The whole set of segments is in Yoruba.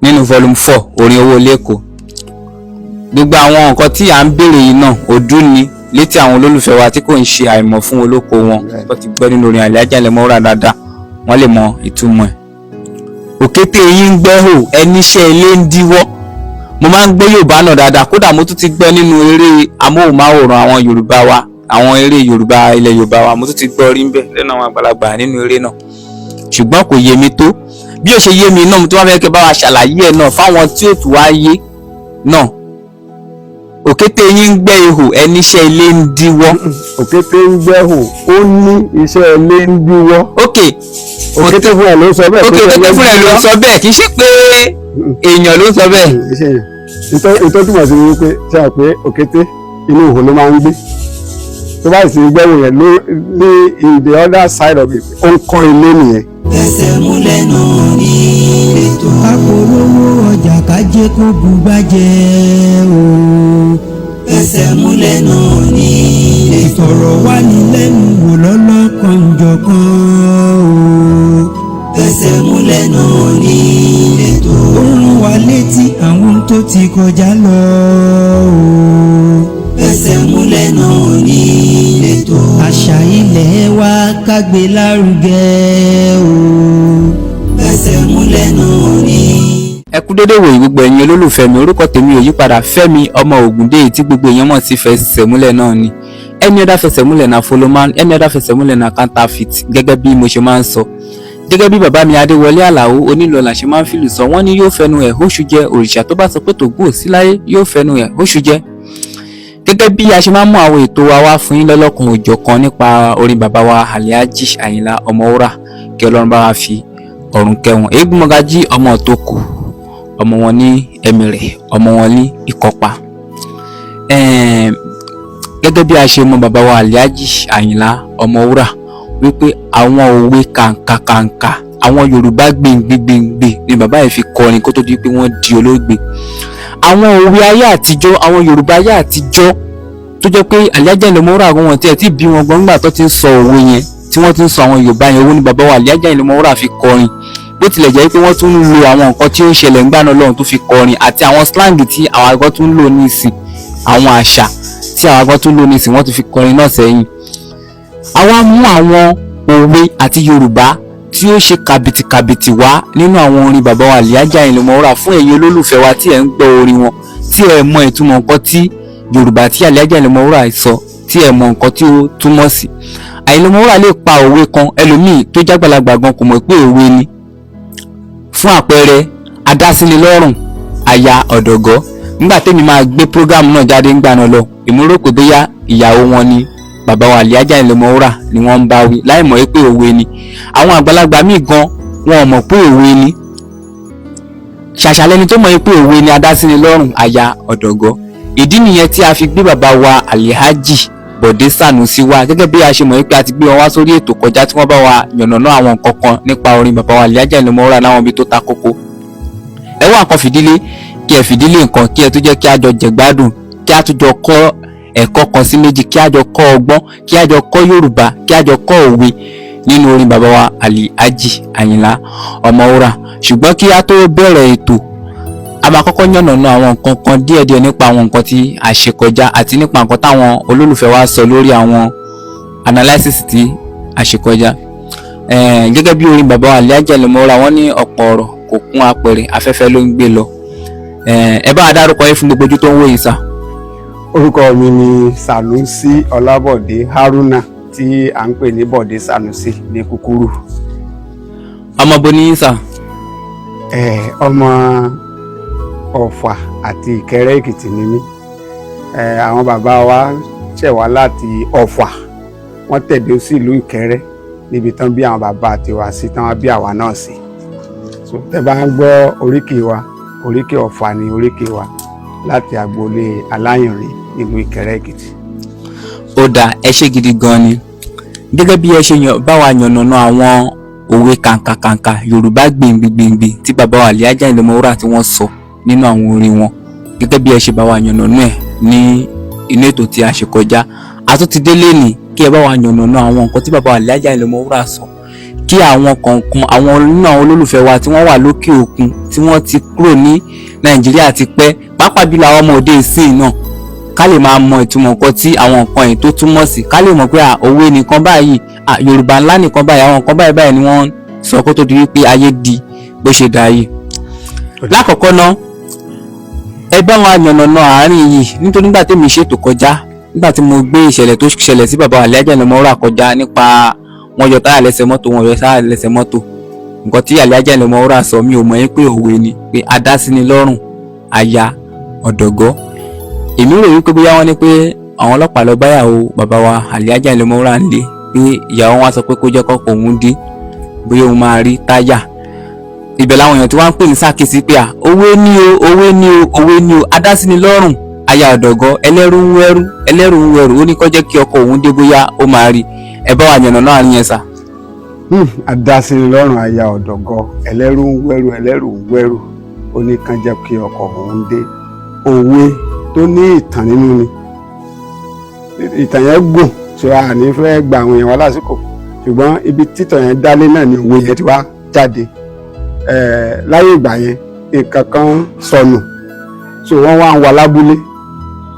Nínú volume 4, orin Owó Lẹ́kọ̀ọ́, gbogbo àwọn nǹkan tí à ń béèrè yìí náà, ọdún ni létí àwọn olólùfẹ́ wa tí kò ń ṣe àìmọ̀ fún olóko wọn tó ti gbọ́ nínú orin Alhaji Àyìnlá Ọmọwúrà dáadáa, wọ́n lè mọ ìtumọ̀ ẹ̀. Òkété yín ń gbẹ́ hò, ẹníṣẹ́ ilé ń díwọ́. Mo máa ń gbọ́ Yorùbá náà dáadáa. Kódà mo tún ti gbọ́ nínú eré amóhùnmáwòrán àwọn Yorùbá wa, àwọn eré Yorùbá, ilẹ̀ Yorùbá wa. Mo tún ti gbọ́ rí ń bẹ̀ lẹ́nu àwọn àgbàlagbà nínú eré náà, ṣùgbọ́n kò yé mi tó bí ó ṣe yé mi náà. Mo tún wá fẹ́ kẹ́ bá wa ṣàlàyé ẹ̀ náà fáwọn tí ó tún wá yé náà. Òkété yín ń gbẹ́ ihò, ẹníṣẹ́ ilé ń díwọ́. Òkété ń gbẹ́hò, ó ní iṣẹ́ ilé ń díwọ́. Òkété fúnra ẹ̀ ló sọ bẹ́ẹ̀. Ok, òkété fúnra ẹ̀ ló sọ bẹ́ẹ̀, kì í ṣe pé èèyàn ló sọ bẹ́ẹ̀. Iṣẹ́ yẹn ìtọ́ túmọ̀ sí wípé ṣe à pé òkété inú ihò ló máa ń gbé. Tó bá sì ń gbẹ́hò yẹn ló ní, in the other side of it, ó ń kọ́ ilé nìyẹn. Fẹsẹ̀ múlẹ̀ náà ní ètò. Ká polówó ọjà, kájé kó bugbájẹ́ o. Fẹsẹ̀ múlẹ̀ náà ní ètò. Ìfọ̀rọ̀wánilẹ́nuwò lọ́lọ́kanòjọ̀kan o. Fẹsẹ̀ múlẹ̀ náà ní ètò. Ó rán wa létí àwọn ohun tó ti kọjá lọ o. Fẹsẹ̀ múlẹ̀ náà ní ètò. Àṣà ilẹ̀ wa, kágbé lárugẹ o. Fẹsẹ̀ múlẹ̀ náà ní. Ẹ kú dédé wòyí, gbogbo ẹ̀yin olólùfẹ́ mi. Orúkọ tèmi ò yípadà, Fẹ́mi ọmọ Ògúndé, tí gbogbo èèyàn mọ̀ sí Fẹsẹ̀múlẹ̀ náà ni. Any other Fẹsẹ̀múlẹ̀ na follow man, any other Fẹsẹ̀múlẹ̀ na counterfeit. Gẹ́gẹ́ bí mo ṣe máa ń sọ, gẹ́gẹ́ bí bàbá mi Adéwọlé Àlàó Onílọ́lá ṣe máa ń fìlù sọ, wọ́n ní yóò fẹnu ẹ̀ hóṣù jẹ. Òrìṣà tó bá sọ pé tògún ò sí láyé, yóò fẹnu ẹ̀ hóṣù jẹ. Gẹ́gẹ́ bí a ṣe máa ń mú àwọn ètò wa wá fún yín lọ́lọ́kan òjọ̀kan nípa orin bàbá wa Alhaji Àyìnlá Ọmọwúrà, kí Ọlọ́run bá wa fi ọ̀run kẹ́wọn. Eégún Mọ́gájí, ọmọ tó kù, ọmọ wọn ní Ẹmìrẹ̀, ọmọ wọn ní Ìkọpa. Gẹ́gẹ́ bí a ṣe mọ bàbá wa Alhaji Àyìnlá Ọmọwúrà wípé àwọn òwe kàǹkàkàǹkà, àwọn Yorùbá gbìngbìngbìngbì ni bàbá yìí fi kọrin kó tó di pé wọ́n di olóògbé. Àwọn òwe ayé àtijọ́, àwọn Yorùbá ayé àtijọ́, tó jẹ́ pé Alhaji Àyìnlá Ọmọwúrà gan wọn tiẹ̀ tí bí wọn gan nígbà tó ti ń sọ òwe yẹn, tí wọ́n ti ń sọ àwọn Yorùbá yẹn, owó ní bàbá wa Alhaji Àyìnlá Ọmọwúrà fi kọrin. Bó tilẹ̀ jẹ́ pé wọ́n tún ń lo àwọn nǹkan tí ó ń ṣẹlẹ̀ ńgbà náà lọ́hùn tó fi kọrin, àti àwọn slang tí àwọn àgbọ̀ tún ń lò ní ìsìn, àwọn àṣà tí àwọn àgbọ̀ tún ń lò ní ìsìn, wọ́n tún fi kọrin náà sẹ́yìn. Àwa mú àwọn òwe àti Yorùbá tí ó ṣe kàbìtìkàbìtì wá nínú àwọn orin bàbá wa Alhaji Àyìnlá Ọmọwúrà fún ẹ̀yin olólùfẹ́ wa tí ẹ̀ ń gbọ́ orin wọn, tí ẹ̀ mọ ìtumọ̀ nǹkan tí Yorùbá tí Alhaji Àyìnlá Ọmọwúrà sọ, tí ẹ̀ mọ nǹkan tí ó túmọ̀ sí. Àyìnlá Ọmọwúrà lè pa òwe kan, ẹlòmíì tó jágbàlagbà gan kò mọ̀ pé òwe ni. Fún àpẹẹrẹ, adásínilọ́rùn aya ọ̀dọ̀gọ́. Nígbà tẹ́mi máa gbé program náà jáde ńgbà náà lọ, èmi rò pé bóyá ìyàwó wọn ni bàbá wa Alhaji Àyìnlá Ọmọwúrà ni wọ́n ń bá wí, láì mọ̀ pé òwe ni. Àwọn àgbàlagbà míì gan wọn ò mọ̀ pé òwe ni. Ṣàṣàlẹ́ni tó mọ̀ pé òwe ni adásínilọ́rùn aya ọ̀dọ̀gọ́. Ìdí nìyẹn tí a fi gbé bàbá wa Alhaji Bọ̀dé Sànúsí wá. Gẹ́gẹ́ bí a ṣe mọ̀ pé a ti gbé wọn wá sórí ètò kọjá, tí wọ́n bá wa yànnàná àwọn nǹkan kan nípa orin bàbá wa Alhaji Àyìnlá Ọmọwúrà láwọn ibi tó ta kókó. Ẹ wá nǹkan fìdílé, kí ẹ fìdílé nǹkan, kí ẹ tó jẹ́ kí a jọ jẹ̀gbádùn, kí a tún jọ kọ́ ẹ̀kọ́ kan sí méjì, kí a jọ kọ́ ọgbọ́n, kí a jọ kọ́ Yorùbá, kí a jọ kọ́ òwe nínú orin bàbá wa Alhaji Àyìnlá Ọmọwúrà. Ṣùgbọ́n kí a tó bẹ̀rẹ̀ ètò, a máa kọ́kọ́ yànnàná àwọn nǹkan kan díẹ̀díẹ̀ nípa àwọn nǹkan tí a ṣe kọjá àti nípa nǹkan táwọn olólùfẹ́ wa sọ lórí àwọn analysis tí a ṣe kọjá. Gẹ́gẹ́ bí orin bàbá wa Alhaji Àyìnlá Ọmọwúrà, wọ́n ní ọ̀pọ̀ ọ̀rọ̀ kò kún apẹ̀rẹ̀, afẹ́fẹ́ ló ń gbé lọ. Ẹ bá wa dárúkọ yín fún gbogbo ojú tó ń wò yín sà. Orúkọ mi ni Sànúsí Ọlábọ̀dé Haruna, tí à ń pè ní Bọ̀dé Sànúsí ní kúkúrú. Ọmọ bo ní yín sà? Ọmọ Ọ̀fà àti Ìkẹrẹ́ Èkìtì ni mí. Àwọn bàbá wa ṣẹ̀ wá láti Ọ̀fà, wọ́n tẹ̀dó sí ìlú Ìkẹrẹ́ níbi tán bí àwọn bàbá tiwa sí, tán wá bí àwa náà sí. So tẹ́ bá ń gbọ́ oríkì wa, oríkì Ọ̀fà ni oríkì wa, láti agboolé Aláyànrín nílùú Ìkẹrẹ́ Èkìtì. Ó dáa, ẹ ṣé gidi gan ni. Gẹ́gẹ́ bí ẹ ṣe yàn bá wa yànnàná àwọn òwe kàǹkàkàǹkà, Yorùbá gbìngbìngbì tí bàbá wa Alhaji Àyìnlá Ọmọwúrà tí wọ́n sọ nínú àwọn orin wọn, gẹ́gẹ́ bí ẹ ṣe bá wa yànnàná ẹ̀ ní inú ètò tí a ṣe kọjá, a tún ti délé ní kí ẹ bá wa yànnàná àwọn nǹkan tí bàbá wa Alhaji Àyìnlá Ọmọwúrà sọ. Kí àwọn kọ̀ọ̀kan, àwọn nínú àwọn olólùfẹ́ wa tí wọ́n wà lókè òkun, tí wọ́n ti kúrò ní Nàìjíríà ti pẹ́, pàápàá jùlọ àwọn ọmọ òde ìsìn náà, ká lè máa mọ ìtumọ̀ nǹkan tí àwọn nǹkan yìí tó túmọ̀ sí, ká lè mọ̀ pé òwe nìkan báyìí, Yorùbá ńlá nìkan báyìí, àwọn nǹkan báyìí báyìí ni wọ́n sọ kó tó di wípé ayé di bó ṣe dà yìí. Lákọ̀ọ́kọ́ ná, ẹ bá wọn yànnàná àárín yìí, nítorí nígbà tèmi ṣètò kọjá, nígbà tí mo gbé ìṣẹ̀lẹ̀ tó ṣẹlẹ̀ sí bàbá Alhaji Àyìnlá Ọmọwúrà kọjá nípa wọ́n yọ táyà lẹ́sẹ̀ mọ́tò, wọ́n yọ táyà lẹ́sẹ̀ mọ́tò, nǹkan tí Alhaji Àyìnlá Ọmọwúrà sọ, mi ò mọ̀ yín pé òwe ni, pé adásíni lọ́rùn aya ọ̀dọ̀gọ́. Èmi rò wípé bóyá wọ́n ní pé àwọn ọlọ́pàá lọ báyàwó bàbá wa Alhaji Àyìnlá Ọmọwúrà ń lé, pé ìyàwó wọn sọ pé kó jẹ́ kọ́kọ́ òun dé, bóyá òun máa rí táyà. Ibẹ̀ làwọn èèyàn tí wọ́n ń pè ní sàkíyèsí pé òwe ní o, òwe ní o, òwe ní o, adásíni lọ́rùn aya ọ̀dọ̀gọ́, ẹlẹ́rú ń wẹ́rú, ẹlẹ́rú ń wẹ́rú, ó ní kó jẹ́ kí ọkọ òun dé, bóyá ó máa rí. Ẹ bá wa yànnà náà àárín yẹn sà. Adásíni lọ́rùn aya ọ̀dọ̀gọ́, ẹlẹ́rú ń wẹ́rú, ẹlẹ́rú ń wẹ́rú, ó ní kán jẹ́ kí ọkọ òun dé. Òwe tó ní ìtàn nínú ni. Ìtàn yẹn gùn, ṣe a ní fẹ́ gba àwọn èèyàn wá lásìkò, ṣùgbọ́n ibi títàn yẹn dálé náà ni òwe yẹn ti wá jáde. Láyé ìgbà yẹn, nǹkan kan sọnù, so wọ́n wá ń wá lábúlé,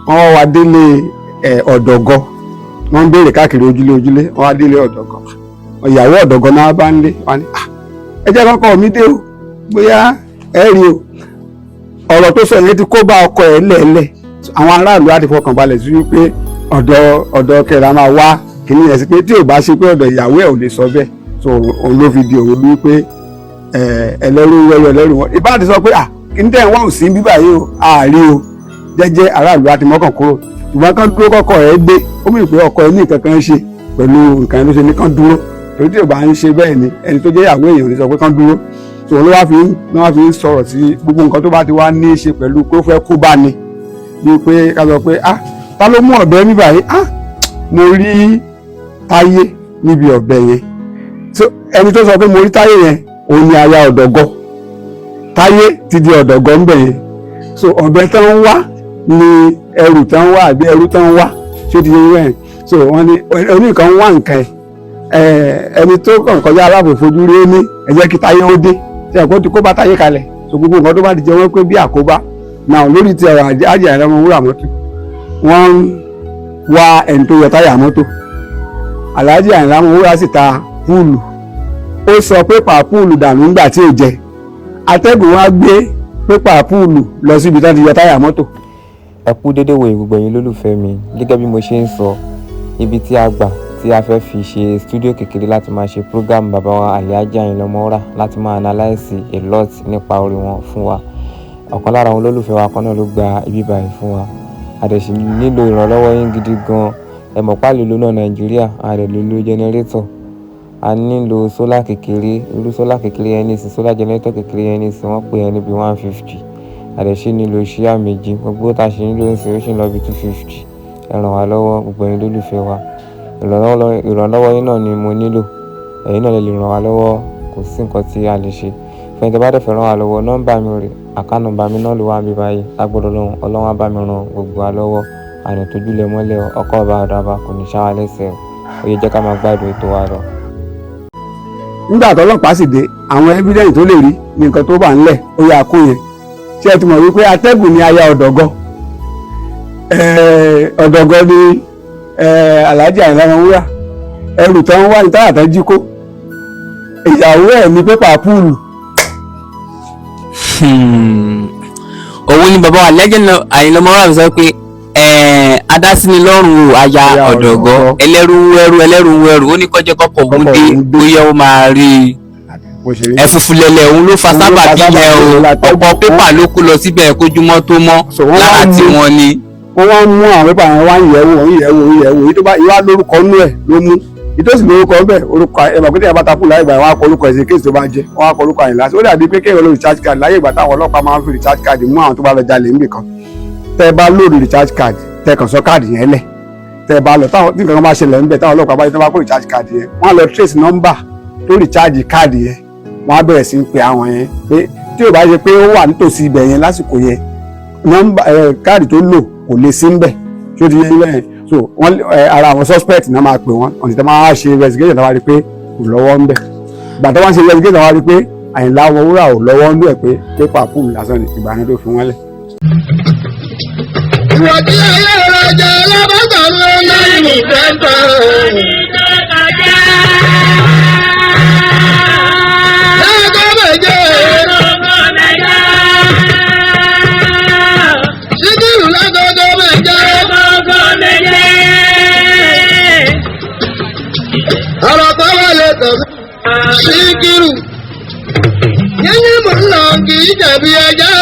wọ́n wá wá délé ọ̀dọ̀gọ́. Wọ́n ń béèrè káàkiri ojúlé ojúlé, wọ́n wá délé ọ̀dọ̀gọ́. Ìyàwó ọ̀dọ̀gọ́ náà bá ń lé wọ́n ní, "Ẹ jẹ́ kọ́kọ́ mi dé o, bóyá ẹ rí o." Ọ̀rọ̀ tó sọ yẹn ti kó bá ọkọ ẹ̀ lẹ́ẹ̀lẹ́. Àwọn aráàlú á ti fọkàn balẹ̀ sí wípé ọ̀dọ̀ kẹrẹ máa wá kìíní yẹn sí, pé tí ò bá ṣe pé ọ̀dọ̀ ìyàwó ẹ̀ ò lè sọ bẹ́ẹ̀. So òun ló fi di òun wípé ẹlẹ́rú wẹ́rú, ẹlẹ́rú wọn ìbá ti sọ pé kí n tẹ̀ ń wá òsín bíbà yìí o, àárí o, jẹ́jẹ́ aráàlú á ti mọ́kàn kúrò. Ṣùgbọ́n kán dúró kọ́kọ́ ẹ̀ dé, ó mì pé ọkọ ẹ̀ ní nǹkan kan ṣe pẹ̀lú nǹkan ẹ̀ ló ṣe ní kán dúró, torí tí ò bá ń ṣe bẹ́ẹ̀ ni ẹni tó jẹ́ ìyàwó èèyàn ò ní sọ pé kán dúró. So ló wá fi ń sọ̀rọ̀ sí gbogbo nǹkan tó bá ti wá ní í ṣe pẹ̀lú pé ó fẹ́ kó bá ni, bíi pé ká sọ pé ta ló mú ọ̀bẹ mi báyìí? Mo rí Táyé níbi ọ̀bẹ yẹn. So ẹni tó sọ pé mo rí Táyé yẹn, òun ni aya ọ̀dọ̀gọ́. Táyé ti di ọ̀dọ̀gọ́ ńbẹ̀ yẹn. So ọ̀bẹ tán ń wá ni ẹrù tán ń wá, àbí ẹrú tán ń wá, ṣé ti yẹ wẹ́n? So wọ́n ní oníkan ń wá nǹkan ẹ̀, ẹni tó kàn kọjá aláàbò fojú rí, ó ní ẹ jẹ́ kí Táyé ó dé, ṣe àkókò tí kò bá Táyé kalẹ̀. So gbogbo nǹkan tó bá ti jẹ wọ́n pé bí àkóbá náà lórí ti ọ̀rọ̀ Alhaji Àyìnlá Ọmọwúrà mọ́tò, wọ́n ń wá ẹni tó yọ táyà mọ́tò. Alhaji Àyìnlá Ọmọwúrà sì ta púùlù, ó sọ pépà púùlù dànù nígbà tí ò jẹ. Atẹ́gùn wá gbé pépà púùlù lọ síbi tí wọ́n ti yọ táyà mọ́tò. Ẹ kú dédé wòye gbogbo ẹ̀yin lólùfẹ́ mi. Gẹ́gẹ́ bí mo ṣe ń sọ, ibi tí a gbà tí a fẹ́ fi ṣe studio kékeré láti máa ṣe program bàbá wa Alhaji Àyìnlá Ọmọwúrà, láti máa analyse a lot nípa orin wọn fún wa, ọ̀kan lára àwọn olólùfẹ́ wa kan náà ló gba ibi báyìí fún wa. A dẹ̀ sì nílò ìrànlọ́wọ́ yín gidi gan. Ẹ mọ̀ pé lò náà Nàìjíríà, a dẹ̀ lè lo generator, a nílò solar kékeré. Irú solar kékeré yẹn nísìn, solar generator kékeré yẹn nísìn, wọ́n pè é ní bí 150. A dẹ̀ sì nílò ṣíà méjì. Gbogbo tá a ṣe nílò nísìn, ó sì ń lọ bí 250. Ẹ ràn wá lọ́wọ́, gbogbo ẹ̀yin olólùfẹ́ wa. Ìrànlọ́wọ́ yín náà ni mo nílò. Ẹ̀yin náà lè ràn wá lọ́wọ́. Kò sí nǹkan tí a lè ṣe fún ẹni tí a bá dẹ̀ fẹ́ ràn wá lọ́wọ́. Nọ́mbà mi rè, account number mi náà ló wà níbí báyìí. Lágbọ́dọ̀ Ọlọ́run, Ọlọ́run á bá mi ràn gbogbo wa lọ́wọ́. Àní tójúlẹ̀ mọ́lẹ̀, ọkọ̀ ọba ọ̀dàbà kò ní ṣá wa lẹ́sẹ̀. Ó yẹ jẹ́ ká máa gbádùn ètò wa lọ. Nígbà tó ọlọ́pàá sì dé, àwọn evidence tó lè rí ní nǹkan tó wà ńlẹ̀, ó yà kó yẹn. Ṣé ẹ ti mọ̀ wípé atẹ́gùn ni aya ọ̀dọ̀gọ́, ọ̀dọ̀gọ́ ni Alhaji Àyìnlá Ọmọwúrà, ẹrù tó ń wá ní táyà tó ń jí kó, ìyàwó ẹ̀ ní pépà púùlù. Òun ni bàbá wa Alhaji Àyìnlá Ọmọwúrà sọ pé adásínilọ́rùn o aya ọ̀dọ̀gọ́, ẹlẹ́rú ń wẹ́rú, ẹlẹ́rú ń wẹ́rú, ó ní kọjá kọ́kọ́ òun dé, bóyá ó máa rí i. Ẹ̀fùfù lẹ̀lẹ̀, òun ló fa sábàbí yẹn o. Ọ̀pọ̀ pépà ló kó lọ síbẹ̀ kójúmọ́ tó mọ́ lára tí wọ́n ní. Wọ́n wá ń mú àwọn pépà yẹn, wá ń yẹ̀ wò, ń yẹ̀ wò, ń yẹ̀ wò. Èyí tó bá ìwà lórúkọ nú ẹ̀ ló mú, ìtòsí lórúkọ bẹ́ẹ̀, orúkọ ẹ̀ mọ̀ pé tí ẹ bá ta fún láyé ìgbà yẹn, wọ́n á kọ orúkọ ẹ̀ sí case tó bá jẹ́, wọ́n á kọ orúkọ Àyìnlá sí. Ó dàbí pé kéèyàn lo recharge card láyé ìgbà táwọn ọlọ́pàá máa ń fi recharge card mú àwọn tó bá lọ jalè níbì kan. Tẹ́ ẹ bá load recharge card, tẹ́ ẹ kàn sọ káàdì yẹn lẹ̀, tẹ́ ẹ bá lọ, táwọn tí nǹkan kan bá ṣẹlẹ̀ ńbẹ̀, táwọn ọlọ́pàá bá yẹ, tó bá kó recharge card yẹn, wọ́n á lọ trace number tó recharge káàdì yẹn. Wọ́n á bẹ̀rẹ̀ sí í pe àwọn yẹn pé tí ò bá ṣe pé ó wà nítòsí ibẹ̀ yẹn lásìkò yẹn, nọ́mbà ẹ káàdì tó lò kò lè sí ńbẹ̀. Tí ó ti yé bẹ́ẹ̀? So wọ́n ara àwọn suspect náà máa pè wọ́n ọ̀nà tí wọ́n máa ṣe investigation, tó bá rí pé kò lọ́wọ́ ńbẹ̀. Ìgbà tó wá ń ṣe investigation, wá rí pé Àyìnlá Ọmọwúrà ò lọ́wọ́ ń lú ẹ̀, pé pépà pool lásán ni. Ìgbà náà tó fi wọ́n lẹ̀. Ìwọ̀n tí ayé rẹ̀ jẹ́ lábàtà ló ń ní pẹ́ńpẹ́. Láago méje. Síkírù lágogo méje. Ọ̀rọ̀ kan wà lè tọ̀ Síkírù. Yíyí mò ń lọ kì í jẹ̀bi ẹjọ́.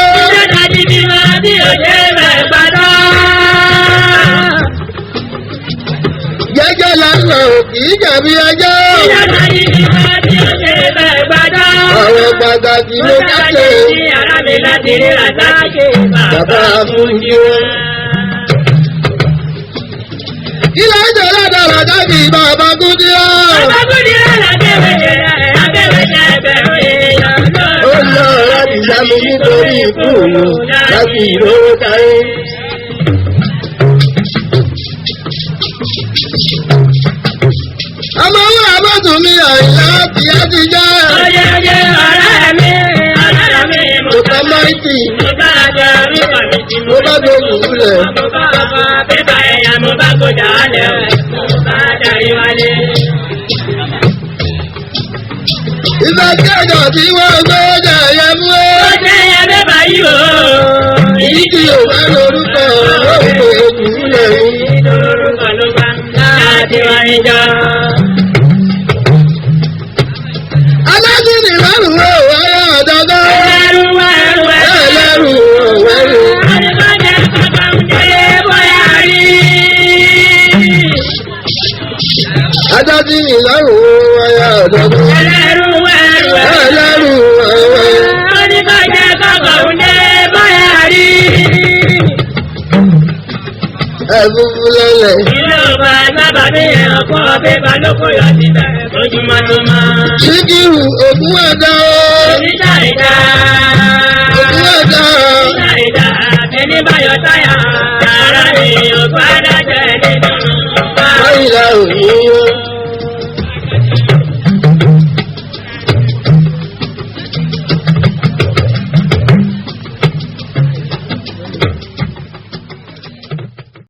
Jẹ́jẹ́ la ń lọ kì í jẹ̀bi ẹjọ́. Ọ̀rọ̀ pàtàkì ló bá ṣe. Bàbá Fúnjí o. Ilé ìjọ ládàrá kì í bàbá Kúdí o. Ó lọ láti sámi nítorí ikú òun láti ìlówó táyé. Ọmọ owó àbọ̀tún mi Àyìnlá ti á ti jẹ́. Mo bá máìtì, mo bá gbógun lulẹ̀. Ìgbà kẹjọ tí wọ́n gbé jẹ̀yẹ mú ẹ́. Èyí tí yóò bá lórúkọ òkè òkúlẹ̀ o. Alágídí lọ́rùn ó wáyà ọ̀dọ́gọ́. Ẹlẹ́rù òwẹ́rù. Adágídí lọ́rùn ó wáyà ọ̀dọ́gọ́. Ẹlẹ́rù òwẹ́rù. Ẹ̀fúnfún lẹ́lẹ̀. Síkírù ògún ẹ̀dá o. Ògún ẹ̀dá o. Báyìí la òní yó.